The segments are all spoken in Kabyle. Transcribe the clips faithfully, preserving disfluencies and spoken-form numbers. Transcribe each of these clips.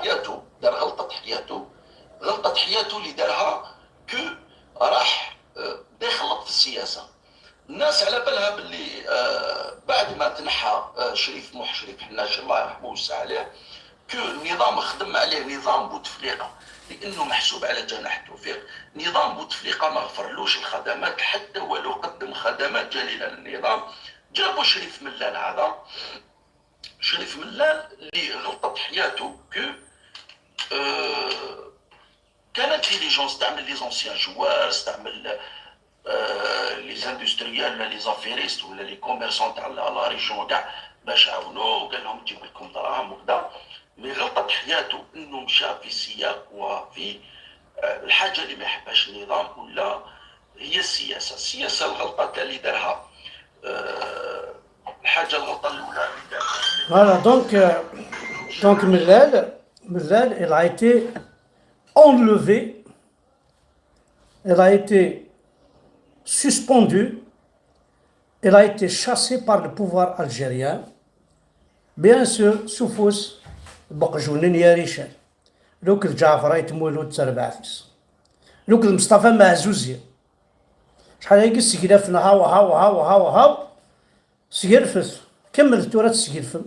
حياته، دار غلطة حياته، غلطة حياته اللي دارها كو راح، آه، بدا يخلط في السياسة. الناس على بالها باللي، آه، بعد ما تنحى، آه، شريف مح-، شريف حناش، الله يرحمه ويوسع عليه، كو النظام خدم عليه نظام بوتفليقة، لأنه محسوب على جناح التوفيق. نظام بوتفليقة ما غفرلوش الخدمات، حتى ولو قدم خدمات جليلة للنظام. جابوا شريف ملال هذا، شريف ملال اللي غلطت حياته كو، آه، كان انتيليجون، استعمل لي زونسيان جوار، استعمل، آه، لي زاندستريال ولا لي زافيريست ولا لي كوميرسون تاع لا، لا ريجيون كاع باش عاونوه، وقال لهم نجيب لكم دراهم وكذا. مي غلطت حياته انه مشى في سياق وفي، آه، الحاجه اللي ما يحبهاش النظام، ولا هي السياسه. السياسه الغلطه تاع اللي دارها، آه، الحاجه الغلطه الاولى اللي دارها. Voilà, donc, euh, donc Mellal, Mellal, il a été enlevé, il a été suspendu, il a été chassé par le pouvoir algérien. Bien sûr, s ufus n uqjun n Yarican. Lukd Ǧaɛfer Ayt Mulud d terbaɛt-is. Lukd Mustafa Maɛzuzi. Acḥal agi seglafen, haw, haw, haw, haw, haw. Sgelfet. Kemmlet tura ad tesgelfem.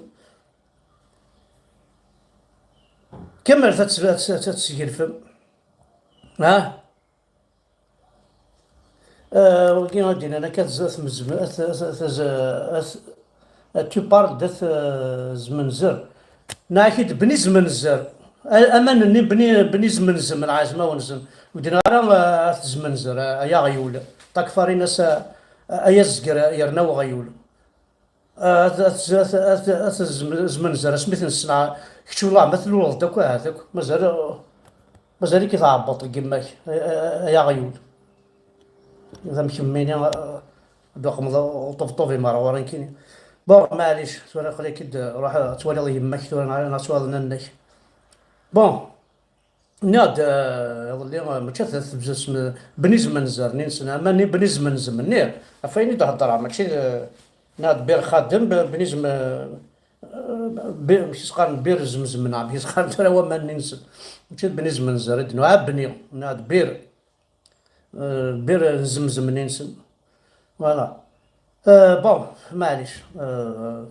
Kemmlet ad tes-, ad tes-, ad tesgelfem. Ha? Euh, wagi ad d-inan akka, tu parles de, euh, Zmenzer. Neɣ-ak-id Bni Zmenzer. A-, aman-nni Bni, Bni Zmenzem, lɛezma-nsen. Ur d-nniɣ ara, euh, At Zmenzer, euh, ay aɣyul. Takfarin-as, euh, ay azger, yerna weɣyul. At, at, at, at, at Zm-, Zmenzer, asmi t-nessen, kečč wellah ma tluleḍ-d akk, ahat akk, mazal, mazal-ik tɛebbeḍ deg yemma-k, ay, ay, ay aɣyul. D amkemmini, ad d-uqmeḍ uṭebṭub imerɣuren kini. Bon, maɛlic, tura aql-ik-id, ruḥ ad twaliḍ yemma-k tura, neɣ, neɣ ad twaliḍ nanna-k. Bon, nniɣ-d, euh, iḍelli, euh, mačči at, at, at, Bni Zmenzer-nni nessen, ama nni Bni Zmenzem-nni, ɣef wayen i d-heddreɣ, mačči d, nniɣ-d Bir Xadem, B-, Bni Zm-, euh, Bir, amek i s-qqaren, Bir Zemzem, neɣ amek i s-qqaren tura waman-nni nessen. Mačči d Bni Zmenzer i d-nuɛa, Bni, nniɣ-d Bir. Euh, Bir Zemzem-nni nessen. Voilà. Euh, bon, maɛlic. Euh,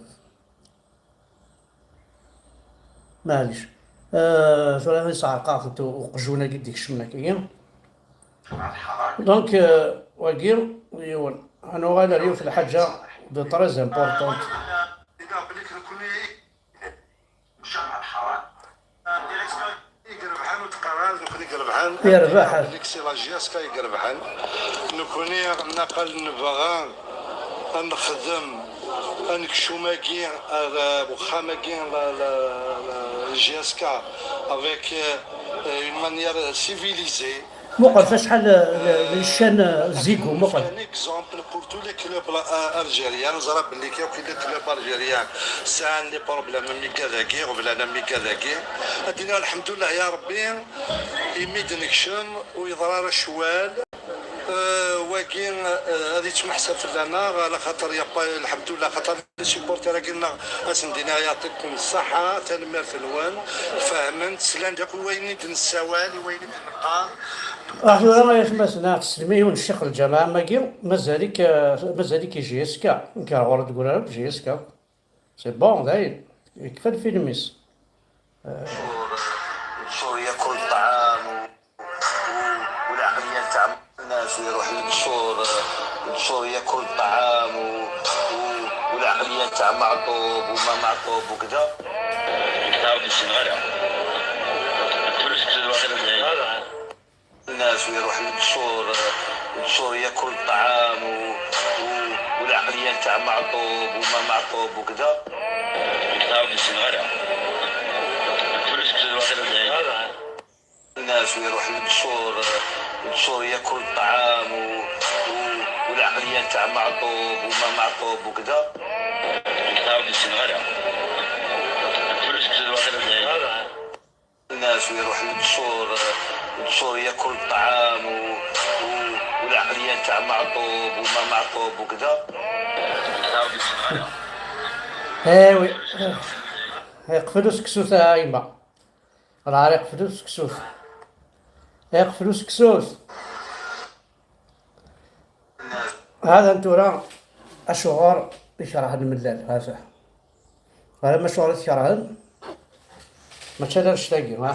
maɛlic. Euh, tura yesɛerq-aɣ-tent uqjun-agi d-ikecmen akkagi. Donc, euh, wagi, yiwen. Ad nuɣal ar yiwet n lḥaǧa de très importante. Yerbeḥ. Nekni naqal nebɣa ad nexdem, ad nekcem agi ar, ar uxxam-agi, la, la, la J S K, avec, euh, une manière civilisée. Muqel acḥal, euh, les chaînes, euh, Zigo, muqel. Un exemple pour tous les clubs, euh, algériens. Neẓra belli akk les clubs algériens sɛan les problèmes am igad-agi, ɣeblan am igad-agi. Ad d-iniɣ lḥemdullah ya Rebbi, imi d-nekcem ur yeḍra ara ccwal. Euh, wagi, euh, ad yettmeḥsab fell-aneɣ, ala xaṭer yappa, lḥemdullah, xaṭer les supporters-agi-nneɣ, ad sen-d-iniɣ yaɛṭikum ṣṣeḥḥa, tanemmirt-nwen, fehmen-d, slan-d akk i wayen i d-nessawal, i wayen i d-neqqar. Tura ay atmaten, ad teslem i yiwen n ccix lǧameɛ am wagi, mazal-ik, euh, mazal-ik i J S K, nekk ar ɣur-i d-ggurar akk J S K. C'est bon, dayen, yekfa lfilm-is. Ur yakul ṭṭɛam u, u, u lɛeqliya n tɛemmer الناس ويروح للدكتور، الدكتور ياكل الطعام و، و، والعقلية تاع معطوب وما معطوب وكذا. تعرف السنغالة. كلش كذا واخد الناس ويروح للدكتور، الدكتور ياكل الطعام و، و، والعقلية تاع معطوب وما معطوب وكذا. تعرف السنغالة. كلش كذا واخد الناس ويروح للدكتور، الدكتور ياكل الطعام و، و، والعقلية تاع معطوب وما معطوب وكذا. تعرف السنغالة. كلش كذا واخد الناس ويروح للدكتور، الدكتور ياكل الطعام و، و، والعقلية تاع معطوب وما معطوب وكذا. تعرف السنغالة. ايوي. يقفلوا سكسوتها هايمه. Ɣer iqfel useksut. Iqfel useksut. Hada n tura acuɣer i kerhen Mellal, hada. Ɣer ma acuɣer i t-kerhen, mačči ala annect-agi, ha?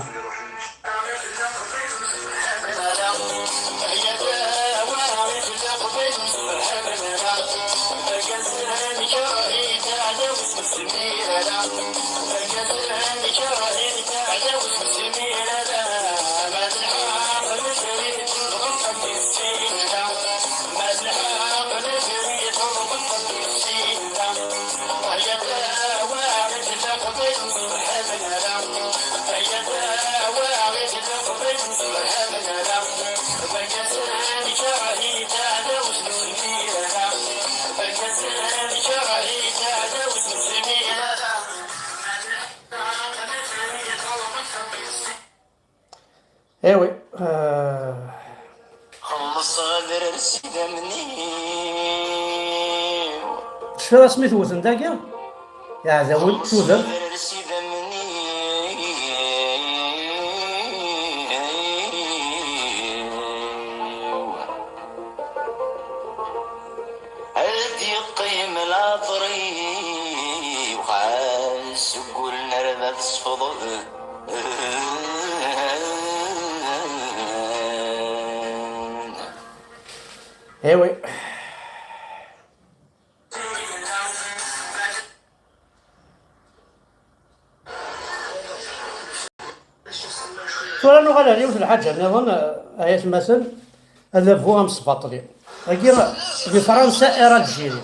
Eh oui. Euh. Xelleṣ ɣader ar sidamni. Tecfiḍ asmi t-wten dagi? Iɛdawen n tudert. Ad d-yeqqim later-iw, xas seg wul nerda tesfeḍ. Eh oui. Tura nuɣal ar yiwet n lḥaǧa nniḍen, eh, ay atmaten, adabu amesbaṭli. Agi, di Fransa, ar Algérie.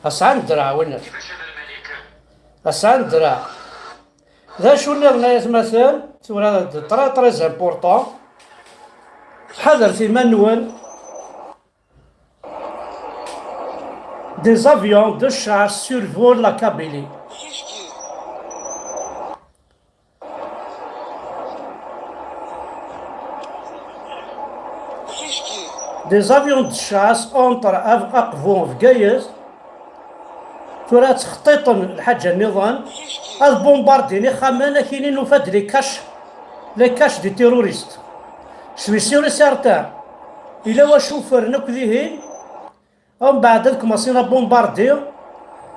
Ass-a n ddreɛ, winna. Ass-a n ddreɛ. D acu nniḍen, ay atmaten? Tura d très, très important. Ḥadret iman-nwen. Des avions de chasse survolent la Kabylie. Des avions de chasse entre Aqbu d Bgayet. Tura ttxeṭṭiṭen lḥaǧa nniḍen, ad bombardin ixxamen, akini nufa-d les caches, les caches des terroristes. Je suis sûr et certain. Yella wacu ffren akk dihin. Umbeɛd ad kmasin abumbardi,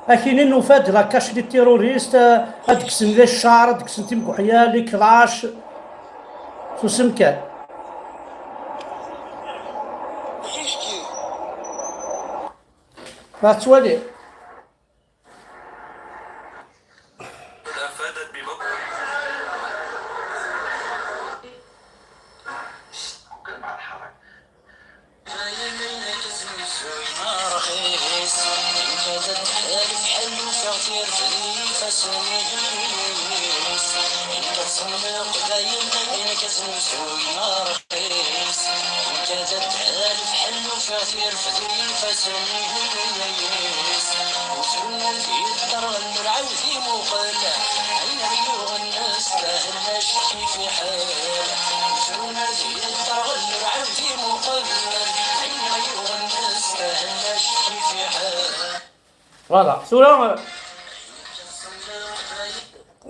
akini nufa-d la cache des terroristes, ad kksen les chars, ad kksen timguḥyal, les clashs. Susem kan. Ad twali. Voilà, tura,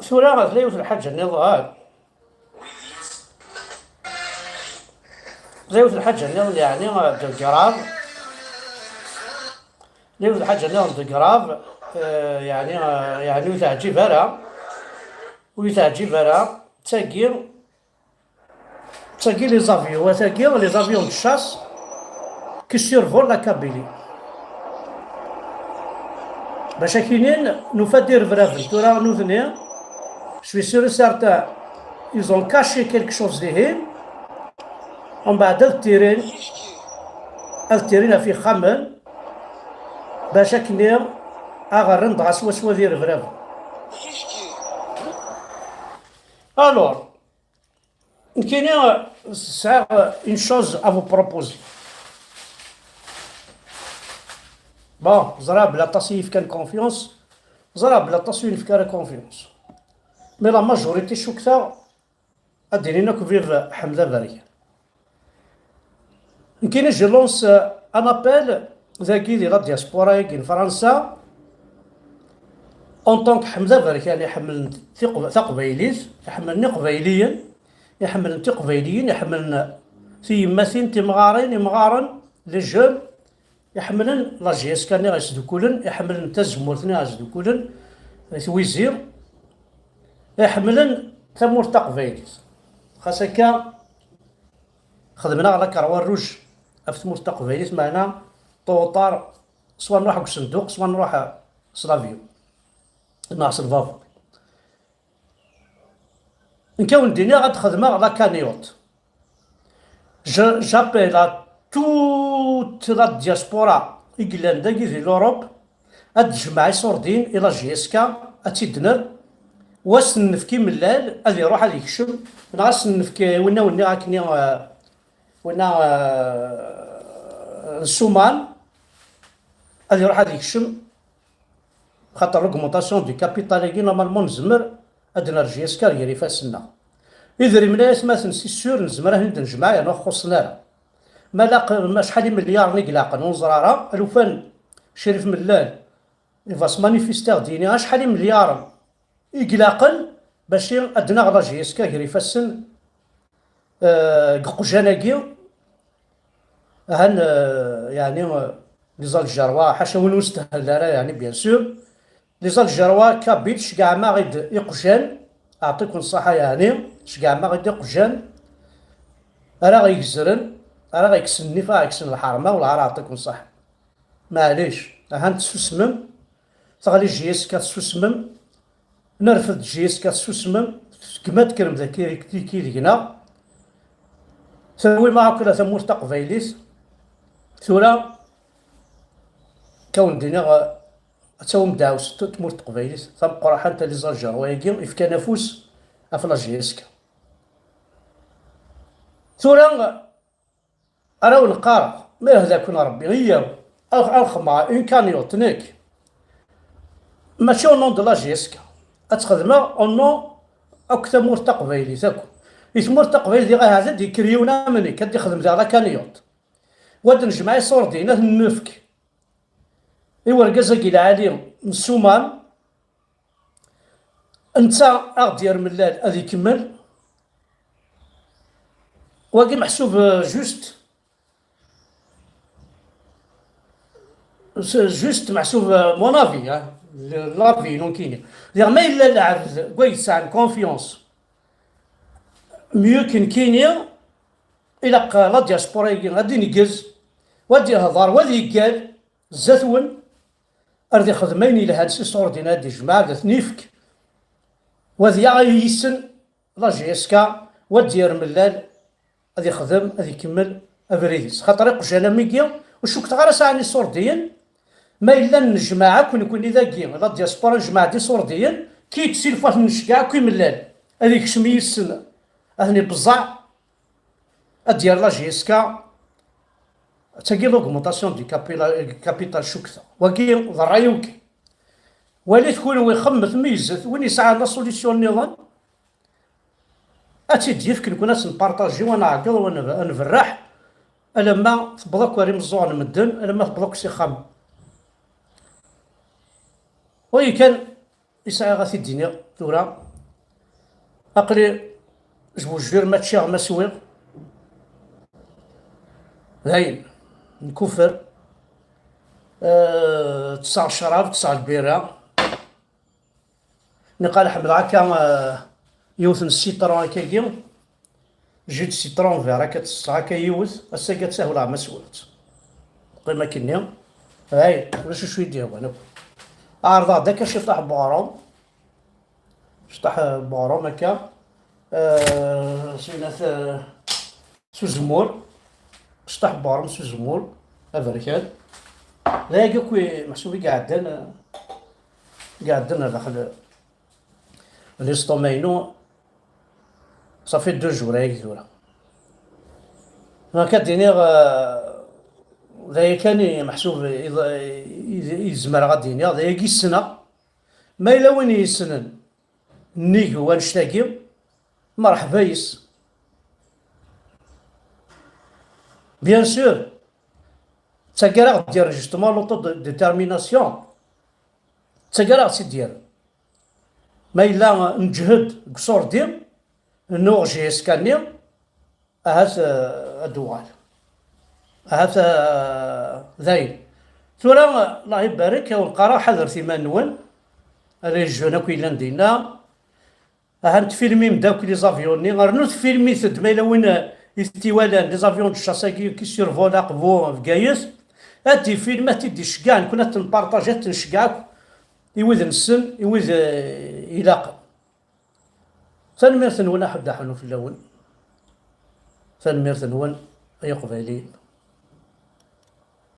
tura tella yiwet n lḥaǧa nniḍen. Tella yiwet n lḥaǧa nniḍen, yeɛni, de grave. Tella yiwet n lḥaǧa nniḍen de grave, eh, yeɛni, eh, yeɛni ur teɛǧib ara. Ur teɛǧib ara. D tagi, d tagi les avions, wa tagi les avions de chasse qui survolent la Kabylie. Bac akinin, nufa-d irebraben tura nutni. Je suis sûr et certain, ils ont caché quelque chose dihin. Umbeɛd ad ttirin, ad ttirin ɣef yixxamen, bac akkenni aɣ-rren dɣa swaswa d irebraben. Alors, nekkini, euh, sɛiɣ, euh, une chose à vous proposer. Bon, ẓriɣ belli aṭas i yi-yefkan confiance, ẓriɣ belli aṭas ur yi-nefka ara confiance. Mais la majorité cukkeɣ ad d-inin akk vive Ḥmed Aberkan. Nekkini je lance, euh, un appel dagi di la diaspora-agi n Fransa, en tant que Ḥmed Aberkan iḥemmlen tiqb-, taqbaylit, iḥemmlen iqbayliyen, iḥemmlen tiqbayliyin, iḥemmlen tiyemmatin, timɣarin, imɣaren, les jeunes, iḥemmlen la J S K-nni ɣer yesdukulen, iḥemmlen tazemmurt-nni ɣer yesdukulen, twizi, iḥemmlen tamurt taqbaylit. Xas akka, xedmen-aɣ la croix rouge ɣef tmurt taqbaylit, meɛna tôt ou tard, swa nruḥ deg usenduq, swa nruḥ s l'avion, neɣ s lbabuṛ. Nekk, ad wen-d-iniɣ, ad xedmeɣ la cagnotte. Je, j'appelle à toute la diaspora i yellan dagi di l'Europe, ad d-tejmeɛ iṣurdiyen i la J S K, ad tt-id-nerr, u ad sen-nefk imellal, ad iruḥ ad ikcem, neɣ ad sen-nefk, eh, winna wenniɣ akkenni, eh, winna, eh, n Suman, ad iruḥ ad ikcem, xaṭer l'augmentation du capital-agi, normalement, nezmer ad d-nerr J S K gar ifassen-nneɣ. Idrimen, ay atmaten, c'est sûr, nezmer ad ten-id-nejmeɛ, yerna ur xuṣṣen ara. Ma laq-, ma acḥal imelyaren i ilaqen, ur neẓri ara. Alufan Crif Mellal, il va se manifester, ad d-yini acḥal imelyaren i ilaqen bac ad d-naɣ la J S K gar ifassen, euh, deg iqjan-agi. Ahan, euh, yeɛni, euh, les Algérois, ḥaca win ur nestahel ara, yeɛni, bien sûr. Les Algérois kabyles, ceggɛem-aɣ-id iqjan, aɛṭikum ṣṣaḥa, yeɛni, ceggɛem-aɣ-id iqjan, ara ɣ-igezren, ara ɣ-ikksen nnif, ara ɣ-ikksen lḥerma, wellah ara aɛṭikum ṣṣaḥa. Maɛlic, ahan tessusmem, teɣli J S K tessusmem, nerfed J S K tessusmem, tgem ad tkrem daki, daki deg-neɣ. Tawim akk la tamurt taqbaylit. Tura, kawen d-iniɣ, ad tawim ddeɛwessu n tmurt taqbaylit, tameqqraḥant, les Algérois-agi, ifkan afus ɣef la J S K. Tura, ara wen-qqareɣ, ma yehda-ken Rebbi, iyyaw, ad, ad xedmeɣ une cagnotte, nekk. Mačči au nom de la J S K. Ad tt-xedmeɣ au nom akk tamurt taqbaylit akk. I tmurt taqbaylit, diɣ ahat ad d-yekker yiwen am nekk, ad d-ixdem diɣ la cagnotte. U ad d-nejmeɛ iṣurdiyen, ad ten-nefk i wergaz-agi lɛali n Suman, netta a ɣ-d-yerr mellal ad ikemmel. Wagi meḥsub, euh, juste, c'est juste meḥsub, euh, mon avis, hein, le, l'avis, donc, kini. Diɣ ma yella lɛebd, wa yesɛan confiance, mieux que nekkini, ilaq la diaspora-agi ad ineggez, wa d-ihḍer, wa d-yeggal zdat-wen, ar d-ixdem ayen yelhan s iṣurdiyen ad d-ijmeɛ, ad ten-ifk, wa d yaɣ yissen la J S K, wa d-yerr mellal, ad ixdem, ad ikemmel abrid-is. Xaṭer iqjan am wigi, ur cukkeɣ ara sɛan iṣurdiyen, ma yella nejmeɛ akk nekkni dagi, la diaspora, nejmeɛ-d iṣurdiyen, kit si lfat necga akk imellal, ad ikcem yissen, ad ten-ibeẓẓeɛ, ad d-yerr la J S K, tagi l'augmentation du capi-, capital, cukkeɣ. Wagi d ṛṛay-iw kan. Walit kunwi, xemmet, meyyzet, win yesɛan la solution nniḍen, ad tt-id-yefk, nekkni ad tt-npartaji, wa nɛeggeḍ, wa neb-, ad nberreḥ, alamma tewweḍ akk ar imeẓẓuɣen n medden, alamma tewweḍ akk s ixxamen. Wayi kan i sɛiɣ ad t-id-iniɣ tura. Aql-i, je vous jure, ma ččiɣ, ma swiɣ, dayen, nkufer. Euh, ttesseɣ ccrab, ttesseɣ lbira. Niqal ḥemmleɣ akka, euh, yiwet n citron akkagi. Jus de citron vert, akka ttesseɣ akka yiwet, ass-agi ad tahewleɣ ma swiɣ-tt. Teqqim akkenni. Ay, ulac acu i d-yehwan akk. Ɛerḍeɣ-d akka ciṭṭaḥ n weɣrum. Ciṭṭaḥ n weɣrum akka. Euh, sinat, euh, s uzemmur. Ciṭṭaḥ n weɣrum s uzemmur. Aberkan. D ayagi akk i meḥsub i iɛeddan, i iɛeddan ar daxel l'estomac-inu. Ça fait deux jours ayagi tura. Donc, ad d-iniɣ, euh, D aya kan i meḥsub i, i, i zemreɣ ad d-iniɣ, d ayagi i ssneɣ. Ma yella win yessnen nnig wannect-agi, merḥba yes. Bien sûr, d tagi ara ɣ-d-yerren justement l'autodétermination. D tagi ara ɣ-tt-id-yerren. Ma yella nǧhed deg uṣurdi, nuɣ J S K-nni, ahat, eh, ad d-uɣal. Ahat, eh, dayen. Tura, eh, Allah ibarek, awen qqareɣ ḥadret iman-nwen. Ara yejjun akk yellan dinna. Aha, tfilmim-d akk les avions-nni. Rnu tfilmit-d ma yella win, eh, i t-iwalan, les avions de chasse-agi qui survolent Aqbu, Bgayet. Ad d-ifilm, ad t-id-iceggeɛ, nekkni ad t-nparṭaji, ad t-nceggeɛ akk i wid nessen, i wid, eh, ilaqen. Tanemmirt-nwen, aḥuddu aḥunnu fell-awen. Tanemmirt-nwen, ay Iqbayliyen.